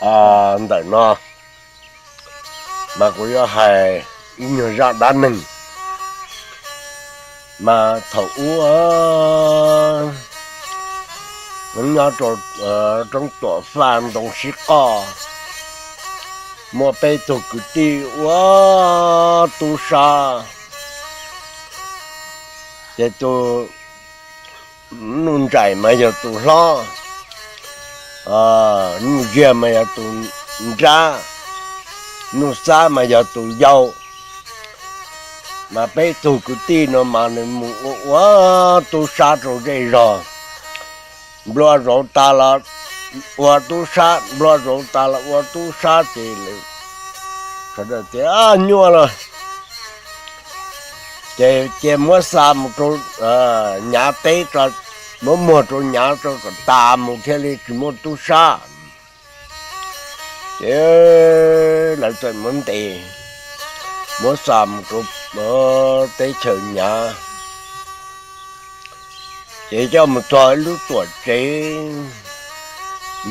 Ntawm no mas kuv yuav hais ib nyuag zaj dab neeg. Mas thaum ub nyob rau roob Tuam Faj ntoo sib qoj, muaj peb tug kwv tij ua tub sab. Ces tus Nuj Nraim mas yog tus hlob, Nuj Ziag mas yog tus nrab, Nuj Xab mas yog tus yau. Mas peb tug kwv tij no mas nws mus ua ua tub sab rau zej zog, nplua zauv tas los ua tub sab, nplua zauv tas los ua tub sab ces lawv sawv daws tias nyuaj lawm, ces cia muab xa mus rau Nyav teb, muab muag rau Nyav tso kom tas mus thiaj li tsis muaj tub sab. Ces lawv txawm muab ntes, muab xa mus rau teb chaws Nyav. Ces coj mus txog ib lub tuam tsev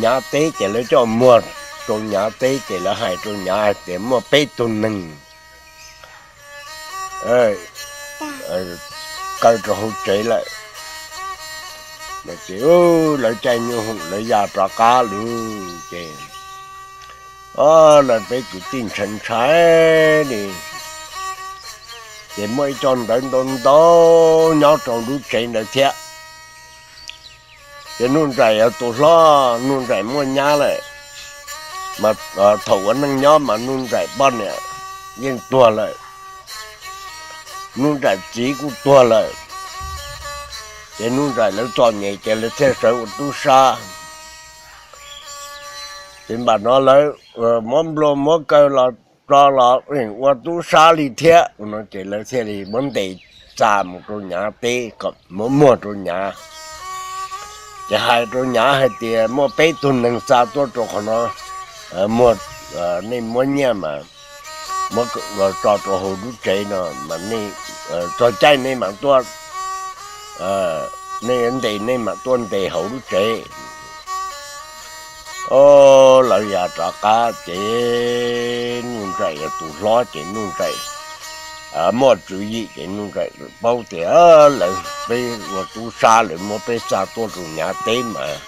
Nyav teb, ces lawv coj muag rau Nyav teb, ces lawv hais rau Nyav hais tias muaj peb tug neeg kaw rau hauv tsev lawm. Ces lawv caij nyuj hoom lawv ya rov qab lawm ces lawv peb kwv tij ntshai ntshai li, ces muaj ib co ntawv ntau ntau nyob rau lub tsev ntawd thiab. Ces Nuj Nraim yog tus hlob, Nuj Nraim muaj nyab lawm, mas thaum ua neej nyob mas Nuj Nraim poj niam yeej tuag lawm, Nuj Nraim txiv kuj tuag lawm. Ces Nuj Nraim lawv txom nyem ces lawv thiaj sawv ua tub sab. Ces npam no lawv muab nplua muab kaw los tso los ua tub sab li thiab no ces lawv thiaj li muab ntes xa mus rau Nyav teb kom muab muag rau Nyav. Ces hais rau Nyav hais tias muaj peb tug neeg xa tuaj rau qhov no, muag, nej muab nyiaj mas muab los tso rau hauv lub tsev no mas nej txog caij nej mam tuaj, nej ntes nej mam tuaj ntes hauv lub tsev. Lawv ya rov qab ces Nuj Nraim yog tus hlob ces Nuj Nraim muaj tswv yim ces Nuj Nraim paub tias lawv peb ua tub sab lawv muab peb xa tuaj rau Nyav teb mas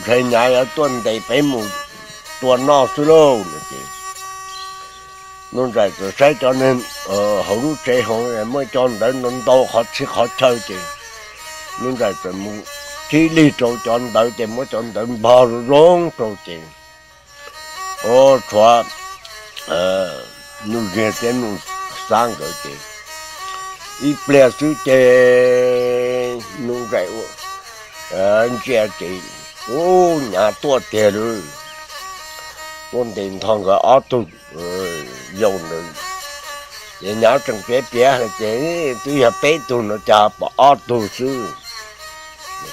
ntshe Nyav yuav tuaj ntes peb mus tua noj xwb lauj no ces Nuj Nraim txawm saib cov neeg hauv lub tsev hauv muaj cov ntawv ntau ntau qhov txhia qhov chaw ces Nuj Nraim txawm mus tib lig rau cov ntawv ces muab cov ntawv npog zoo zoo rau ces ua tshuav Nuj Ziag thiab Nuj Xab nkawd ces ib pliag xwb ces Nuj Nraim ntsia ces ub, Nyav tuaj tiag lauj, tuaj ntes ntho nkawd ob tug yau ntawd. Ces Nyav tseem piav piav hais tias twb yog peb tug no cas pom ob tug xwb.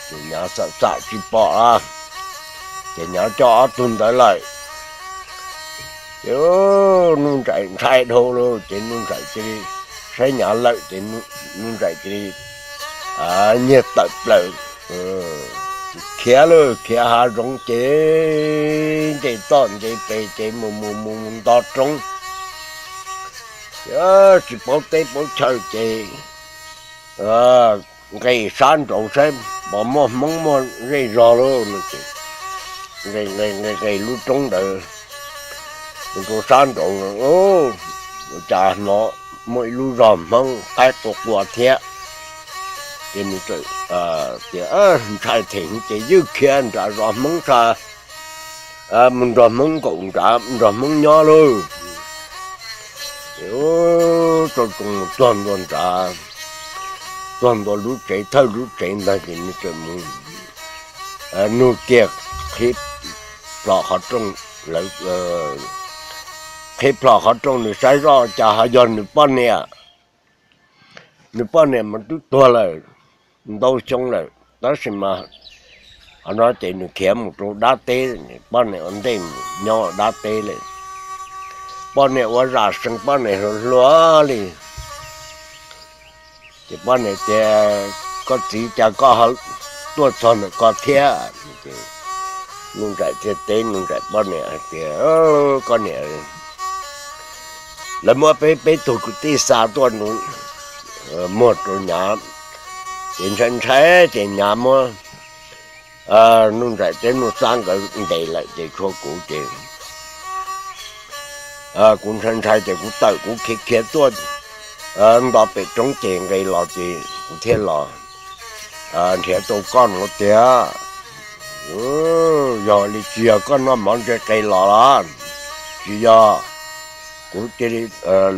Ces Nyav xam xam tsis pom a, ces Nyav coj ob tug ntawd lawm. Ces Nuj Nraim ntshai dhau lawm ces Nuj Nraim cia li saib Nyav lawm ces Nuj Nraim cia li nyiag tawm plaws khiav lawm, khiav hav zoov ces nce toj nce pes ces mus mus mus mus nto roob, tsis paub teb paub chaw ces nqes sab nraud saib pom muaj Hmoob muaj zej zog lauj no ces nqes nqes lub roob ntawd mus rau sab nraud, cas hnov muaj ib lub zos Hmoob qaib qua qua thiab. Ces nws txawm tias ntshai them ces ywj khiav nram zos Hmoob tsa, mus nrog Hmoob nkaum nrad, nrog Hmoob nyob lauj. Ces tau tsoos mus txog ntua nrad, txog ntua lub tsev thawj lub tsev ntag ces nws txawm mus nug kiag qhib plho qhov rooj, qhib plho qhov rooj nws saib zoj cas ho yog nws poj niam. Nws poj niam mas twb tuag lawm ntau xyoo lawm tab sis mas qhov no ces nws khiav mus rau dab teb, poj niam ua ntej mus nyob dab teb lawm. Poj niam ua zam sees poj niam hluas hluas li. Ces poj niam tias, koj txiv cas koj ho tuaj txog ntawm ko thiab? Nuj Nraim thiaj teb Nuj Nraim poj niam hais tias, Koj niam, lawv muab peb peb tug kwv tij xa tuaj muag rau Nyav, ces ntshai ntshai ces Nyav muab Nuj Nraim thiab Nuj Xab nkawd ntes lawm ces tshuav kuv ces kuv ntshai ntshai ces kuv tawm kuv khiav khiav tuaj nto pem roob ces nqis los ces kuv thiaj los nrhiav tau koj no tiag. Yog li tsis yog koj noj mov ntse qe los los, tsis yog, kuv cia li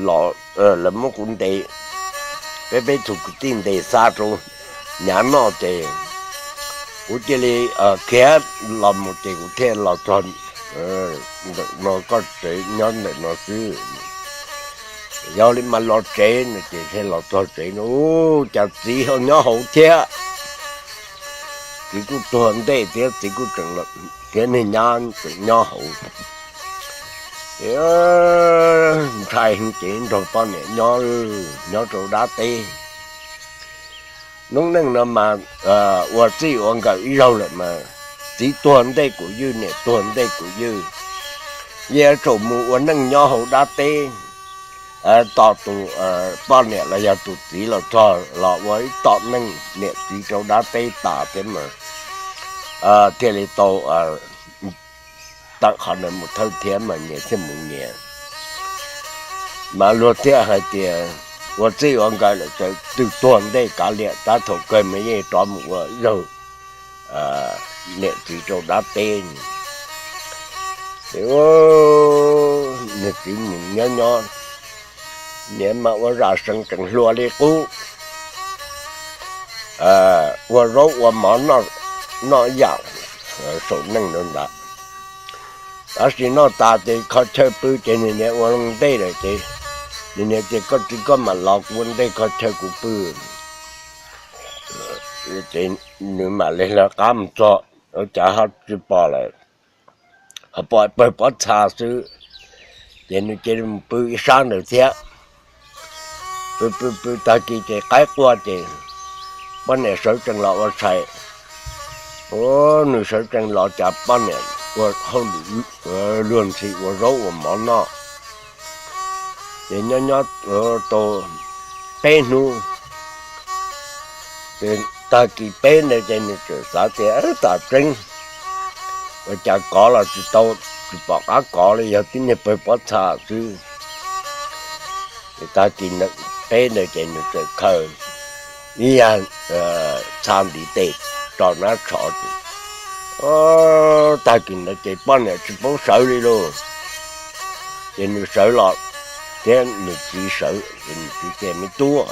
los, lawv muab kuv ntes, peb peb tug kwv tij ntes xa rau Nyav noj ces kuv cia li khiav los mus ces kuv thiaj los txog ntawm no koj tsev nyob ntawm no xwb. Yog li mas los tsev no ces thiaj los txog tsev no, cas txiv ho nyob hauv thiab. Txiv kuj tuag ntej thiab, txiv kuj tseem, thiab niag nyab tseem nyob hauv. Ntshai heev ces nrog poj niam nyob, nyob rau dab teb. Lub neej no mas ua txij ua nkawm ib zaug lawm mas txiv tuag ntej kuv ywj, niam tuag ntej kuv ywj. Yeej yuav tsum mus ua neej nyob hauv dab teb, tos tus poj niam los yog tus txiv los txog los ua ib tom neej niam txiv rau dab teb tas thiab mas thiaj li tau tawm qhov ntawd mus thawj thiab mas nyias thiaj mus nyias. Mas luag thiaj hais tias ua txij ua nkawm lawm txawm twb tuag ntej kav liam tab thaum kawg mas yeej rov mus ua zaug niam txiv rau dab teb. Ces niag txiv mus nyob nyob, niam mas ua zam seev tseem hluas li qub, ua zaub ua mov noj yam saum neej ntawd ntag. Tab sis noj tas ces kho chaw pw ces nws niam ua ntej lawm ces nws niam tias, Koj txiv, koj mam los, kuv ua ntej kho chaw kuv pw. Ces nws mam li lawv qab mus txog, ua cas ho tsis pom lawm, ho pom pawg pob txha xwb. Ces nws cia li mus pw ib sab ntawd thiab. Pw pw pw tag kis ces qaib qua ces poj niam sawv tsees los ua tshais. Nws sawv tsees los cas poj niam ua hauj lwm luag ntxhi ua zaub ua mov noj. Ces nyob nyob tau peb hnub, ces tag kis peb ntawd ces nws txawm xav tias, Tam tseeb, ua cas kov los tsis tau, tsis pom qab kov li, yog tib niag pawg pob txha xwb. Ces tag kis peb ntawd ces nws txawm khaws ib yam txha ntiv tes rau nab tshov ces, tag kis ntawd ces poj niam tsis paub sawv li lauj. Ces nws sawv los thiab nws txiv sawv ces nws txiv tias, Me tub,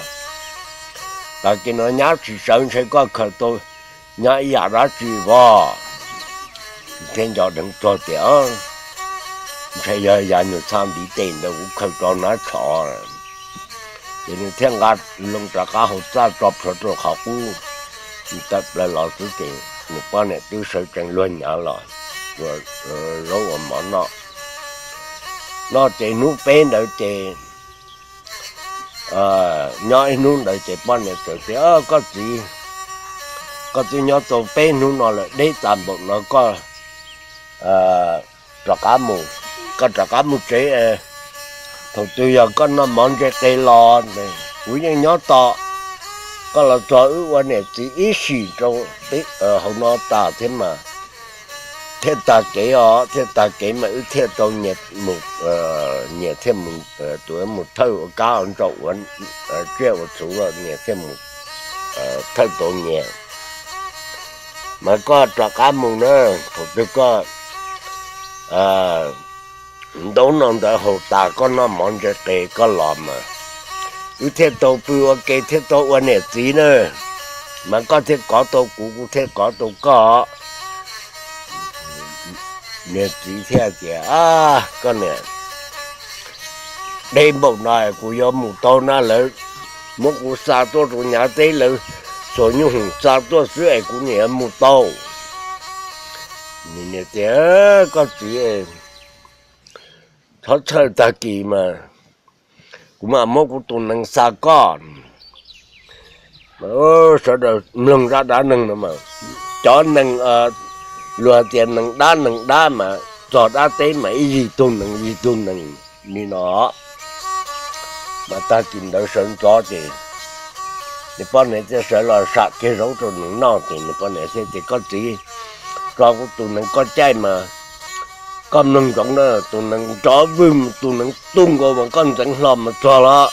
tag kis no nyab tsis sawv ntshe koj khaws tau nyab ib yam dab tsi vos. Thiab nco dheev txog tias, Ntshe yog yam nyuag txha ntiv tes ntawd kuv khaws rau nab tshov. Ces nws thiaj nqa loo rov qab hauv txaj tso plhuav rau qhov qub, nws tawm plaws los xwb ces nws poj niam twb sawv tsees luag nyav los ua zaub ua mov noj. Noj ces hnub peb ntawd ces nyob ib hnub ntawd ces poj niam txawm tias, Koj txiv, koj twb nyob tau peb hnub no lawm, deb tas npaum no koj rov qab mus, koj rov qab mus tsev. Thaum twg yog koj noj mov ntse qe los, kuv yeej nyob tos koj los txog wb ua niam txiv ib sim rau hauv no tas thiab mas thiaj tag kev os, thiaj tag kev mas wb thiaj tau nyias mus, nyias thiaj mus, tus mus thawj ua kab ua ntsaum ua tsiaj ua txhuv los nyias thiaj mus thawj tau nyias. Mas koj rov qab mus na, thaum twg koj ntaub no ntawd haus tas koj noj mov ntse qe koj los mas wb thiaj tau pw ua ke thiaj tau ua niam txiv na, mas koj thiaj kov tau kuv, kuv thiaj kov tau koj. Niag txiv thiaj tias, Koj niam, deb npaum no kuv yuav mus tau na, lawv muab kuv xa tuaj rau Nyav teb, lawv xuas nyuj hoom xa tuaj xwb es kuv niam yuav mus tau. Nws niam tias, Koj txiv, txhob txhawj, tag kis mas kuv mam muab kuv tus nees xa koj. Sawv daws mloog zaj dab neeg no mas cov nees Luag hais tias nees dab nees dab mas txog dab teb mas ib yig tug nees yig tug nees li no. Mas tag kis ntawd sawv ntxov ces nws poj niam thiaj sawv los sam kiag zaub rau nees noj ces nws poj niam thiaj tias, Koj txiv, tso kuv tus nees koj caij mas koj mloog ntsoov na, tus nees nrov vwg, tus nees tu nkaus mas koj ntxeev hlo mas txog los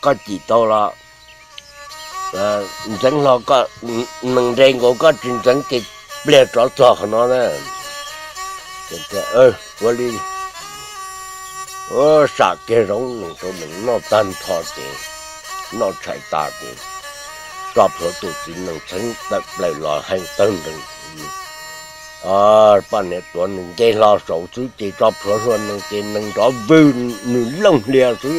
koj cim tau los ntxeev hlo, nees nres nkaus koj tsis ntxeev ces pliag rov txog qhov no na. Ua li, sam kiag zaub nees rau nees noj tag nrho ces noj tshais tas ces tso plhuav tus txiv nees txheeb tawm plaws los heev tawg nrees. Poj niam tuav nws nce hlo saud xwb ces tso plhuav hlua nees ces nees nrov vwg, nws looj hlias xwb,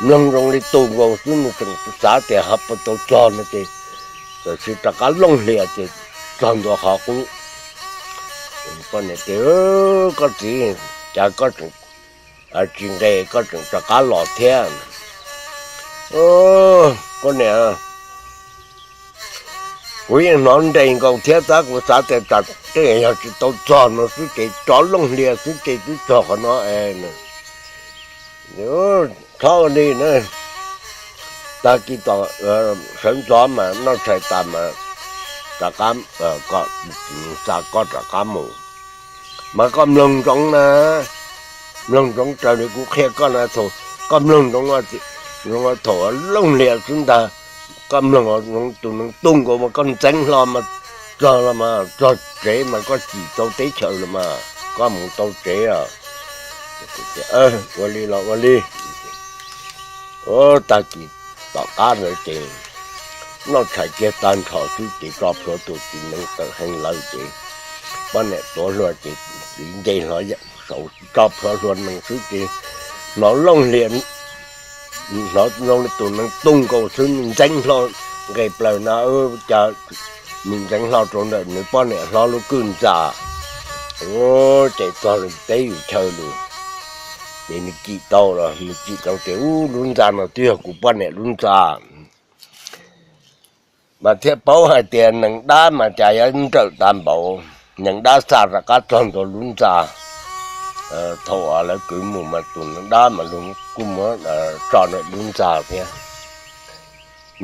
mloog zoo li tu nkaus xwb, nws tseem xav tias ho puas tau txog no ces tam sim rov qab looj hlias ces txog ntua qhov qub. Poj niam tias, Koj txiv, cas koj tseem tsis nqes, koj tseem rov qab los thiab? Koj niam, kuv yeej hnov nres nkaus thiab tab kuv xav tias tsam tej yog tsis tau txog no xwb ces rov looj hlias xwb ces twb txog qhov no es. Txhob ua li na, tag kis tom sawv ntxov mas noj tshais tas mas rov qab kom xa koj rov qab mus. Mas koj mloog ntsoov na, mloog ntsoov raws li kuv qhia koj na, thaum koj mloog ntsoov, thaum looj hlias xwb ntag, koj mloog ntsoov tus nees tu nkaus mas koj ntxeev hlo mas txog los mas txog tsev mas koj cim tau teb chaws los mas koj mus tau tsev os. Ua li los ua li. Tag kis tom qab ntawd ces noj tshais kiag tag nrho xwb ces tso plhuav tus txiv nees tawm heev lawm ces poj niam tuav hlua ces txiv nce hlo saud tso plhuav hlua nees xwb ces hnov looj hlias, hnov zoo li tus nees tu nkaus xwb, ntxeev hlo nqes plaws na, cas nws ntxeev hlo rau ntawm nws poj niam hlob lub kwj ntxa. Ces txog lawm teb yus chaw lawm, ces nws cim tau los nws cim tau tias, Ub, lub ntxa no twb yog kuv poj niam lub ntxa. Mas thiaj paub hais tias nees dab mas cas yuav nrawm tas npaum, nees dab xa rov qab txog ntua lub ntxa. Thaum uas lawv kwv mus mas tus nees dab mas luag kuj muab tso nram lub ntxa thiab.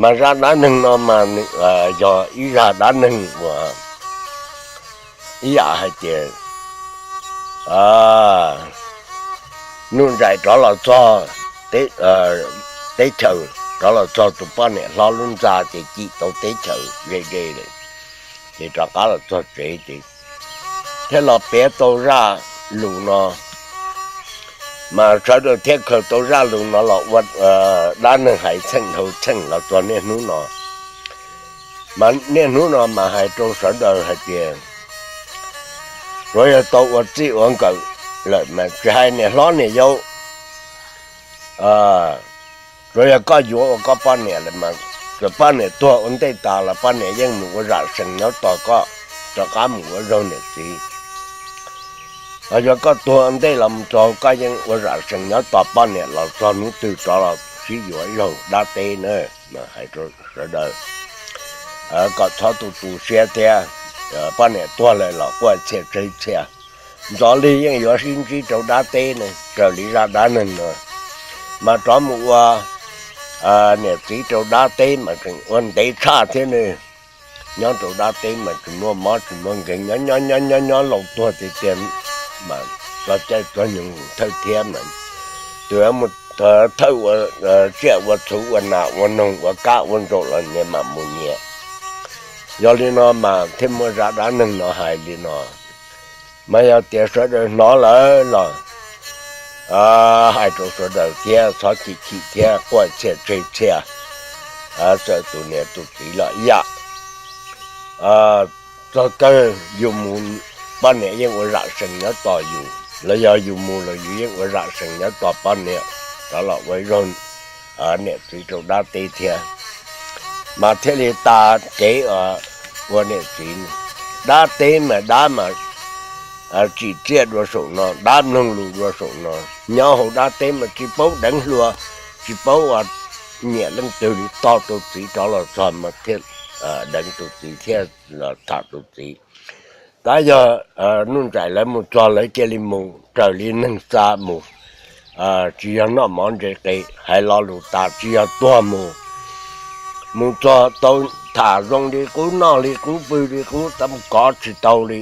Mas zaj dab neeg no mas yog ib zaj dab neeg uas ib yam hais tias nuj ntsais rov los txog teb chaws, rov los txog tus poj niam hlob lub ntxa ces cim tau teb chaws ze ze lawm, ces rov qab los txog tsev ces thiaj los piav tau zaj lus no. Mas sawv daws thiaj khaws tau zaj lus no los ua dab neeg hais txheej dhau txheej los txog niaj hnub no. Mas niaj hnub no mas hais rau sawv daws hais tias tsuav yog tau ua txij ua nkawm lawm mas tsis hais niam hlob niam yau, tsuav yog koj yuav ua koj poj niam lawm mas txawm poj niam tuag ua ntej tas los poj niam yeej mus ua zam sees nyob tos koj rov qab mus ua zaug niam txiv. Ho yog koj tuag ua ntej los mus txog koj yeej ua zam sees nyob tos poj niam los txog hnub twg rov los sib yuav ib zaug dab teb na. Hais rau sawv daws kom txhob tu tu siab thiab, poj niam tuag lawm los quaj txhia tseg txhia. Ntxov lig yeej yuav sib ntsib rau dab teb ne, raws li zaj dab neeg no. Mas rov mus ua niam txiv rau dab teb mas tseem ua ntev tshaj thiab ne. Nyob rau dab teb mas tsis muaj mob tsis muaj nkeeg, nyob nyob nyob nyob nyob laus tuag tiag tiag mas txog caij txog nyoog thawj thiab mas tus mus thawj ua tsiaj ua txhuv ua nas ua noog ua kab ua ntsaum los nyias mam mus nyias. Yog li no mas thiaj muaj zaj dab neeg no hais li no. Mas yog tias sawv daws hnov lawm los hais rau sawv daws thiab txhob chim chim thiab quaj txhia tseg txhia. Txawm tus niam tus txiv los ib yam, txog kawg yus mus poj niam yeej ua zam sees nyob tos yus, los yog yus mus los yus yeej ua zam sees nyob tos poj niam rov los ua ib zaug niam txiv rau dab teb thiab. Mas thiaj li tas kev ua niam txiv. Dab teb mas dab mas tsim txiaj dua saum no, dab mloog lus dua saum no. Nyob hauv dab teb mas tsis paub deev hlua, tsis paub ua nyiam leej twg li, tos tus txiv rov los txog mas thiaj deev tus txiv thiaj los tham tus txiv. Tab yog Nuj Nraim lawv mus txog lawv cia li mus raws li neeg xa mus, tsis yog noj mov ntse qe, hais lo lus tas tsis yog tuag mus, mus txog tau tham zoo li qub noj li qub pw li qub tab kov tsis tau li.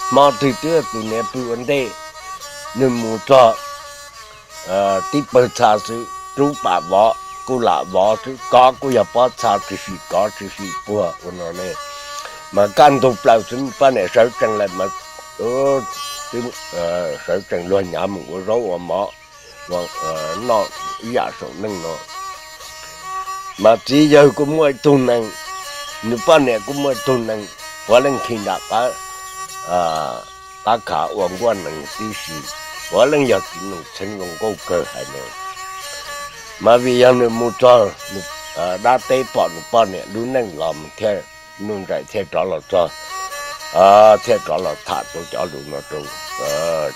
Hmo twg twb tus niam pw ua ntej, nws mus txog tib pawg txha xwb, rub pam vov kuj lam vov xwb, kov kuj yog pob txha tsis fim kov tsis fim puag ua no ne. Mas kaj ntug plaws xwb poj niam sawv tsees lawm mas twb sawv tsees luag nyav mus ua zaub ua mov noj ib yam saum neej no. Mas txiv yawg kuj muaj ib tug nees, nws poj niam kuj muaj ib tug nees, puav leej khi nram qab khav ua nkuaj nees tib si, puav leej yog txiv nees txheeb zoo nkauj kawg hais no. Mas vim yog nws mus txog dab teb pom nws poj niam lub neej los mus thiab, Nuj Nraim thiaj rov los txog, thiaj rov los tham rau cov lus no rau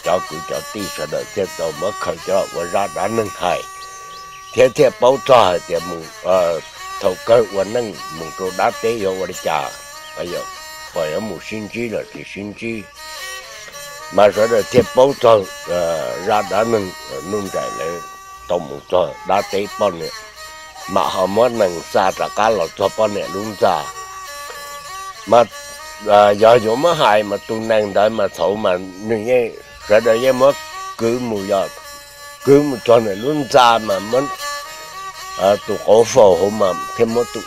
cov kwv cov tij sawv daws thiaj tau muab khaws coj ua zaj dab neeg hais, thiab thiaj paub txog hais tias mus thaum kawg ua neej mus rau dab teb yuav ua li cas, pom yuav mus sib ntsib los tsis sib ntsib. Mas sawv daws thiaj paub txog zaj dab neeg Nuj Nraim lawv tau mus txog dab teb poj niam, mam ho muab nees xa rov qab los txog poj niam lub ntxa. Mas yog yuav muab hais mas tus nees ntawd mas thaum mas nws yeej, sawv daws yeej muab kwv mus, yog kwv mus txog nws lub ntxa mas muab tus qauv faus hauv mas thiaj muab tus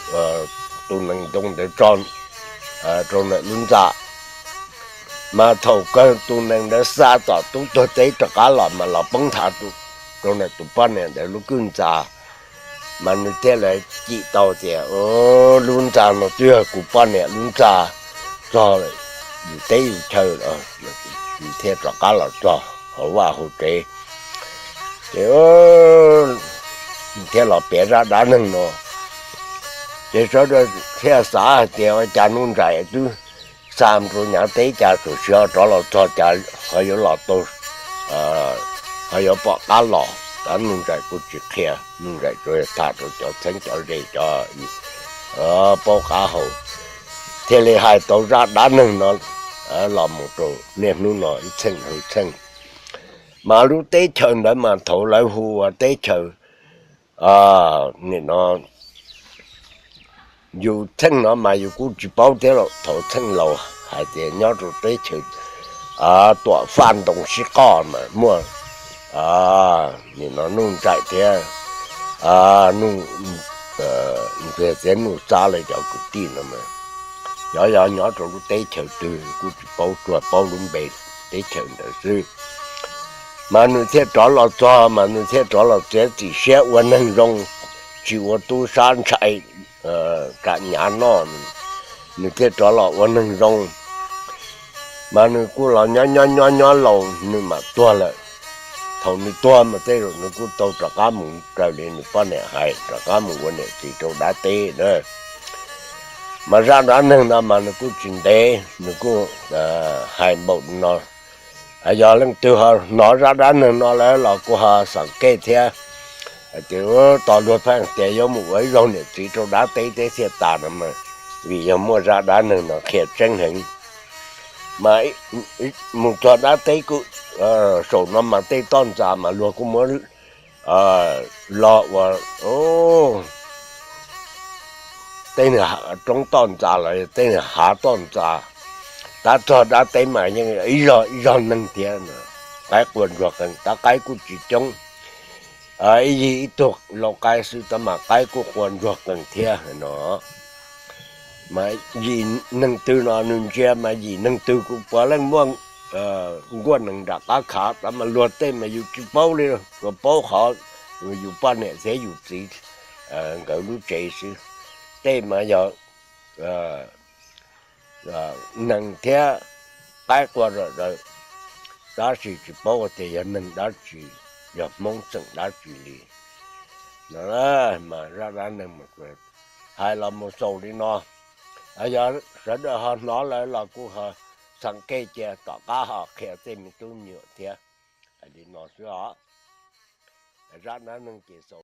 nees ntoo ntawd tso rau nws lub ntxa. Mas thaum kawg tus nees ntawd xa tom tub tuag teb rov qab los mas los poob nthav rau nws tus poj niam ntawd lub kwj ntxa. Mas nws thiaj li cim tau tias lub ntxa no twb yog kuv poj niam lub ntxa txog yus teb yus chaw, nws thiaj rov qab los txog hauv vaj hauv tsev. Ces thiaj los piav zaj dab neeg no. Ces sawv daws thiaj xav hais tias ua cas Nuj Nraim twb xa rau nyav teb cas txawm sis ho rov los txog cas ho yuav los tau, ho yuav pom qab los. Tab Nuj Nraim kuj tsis qhia, Nuj Nraim tsuas tham rau cov txheeb cov ze cov paub qab hau, thiaj li hais tau zaj dab neeg no los mus rau niaj hnub no ib txheej dhau txheej. Mas lub teb chaws ntawd mas thaum lawv hu ua teb chaws nim no yus txheej no mas yus kuj tsis paub thiab los thaum txheej laus hais tias nyob rau teb chaws Tuam Faj Ntoo Sib Qoj mas muaj nim no Nuj Nraim thiab Nuj Ntxawg thiab Nuj Xab lawv cov kwv tij no mas, yog yog nyob rau lub teb chaws twg kuj tsis paub, tsuas paub lub npe teb chaws ntawd xwb. Mas nws thiaj rov los txog mas nws thiaj rov los txiav txim siab ua neeg zoo, tsis ua tub sab ntshai kam nyav noj, nws thiaj rov los ua neeg zoo. Mas nws kuj los nyob nyob nyob nyob laus nws mam tuag lawm. Thaum nws tuag mas tej zaum nws kuj tau rov qab mus raws li nws poj niam hais rov qab mus ua niam txiv rau dab teb na. Mas zaj dab neeg no mas nws kuj tsis ntev, nws kuj hais npaum no. Yog leej twg ho hnov zaj dab neeg no lawm los kuj ho xam kej thiab. Hais tias tos luag pheej tias yuav mus ua ib zaug niam txiv rau dab teb teb thiaj tas no mas, vim yog muaj zaj dab neeg no qhia tseeb heev. Mas mus txog dab teb kuj, saum no mas tej toj ntxas mas luag kuj muab lo ua tej roob toj ntxas los tej hav toj ntxas. Tab txog dab teb mas yeej ib zog ib zog neeg thiab, qaib quas ntsuag qees, tab qaib kuj tsis coob, ib yig ib tug lau qaib xwb tab mas qaib kuj quas ntsuag qees thiab no. Mas yim neeg twg no nws ntsia mas yim neeg twg kuj puav leej muaj nkuaj nees nram qab khav, tab mas luag tej mas yus tsis paub li, tsuas paub qhov yus poj niam thiab yus txiv nkawd lub tsev xwb. Tej mas yog nees thiab qaib qua zom zaws, tab sis tsis paub tias yog neeg dab tsi, yog Hmoob xeem dab tsi li. No mas zaj dab neeg mas hais los mus xaus li no. Yog sawv daws ho hnov lawm los kuj ho xam kej cia tom qab ho qhia tej me tub me nyuam thiab. Hais li no xwb os. Zaj dab neeg ces xaus.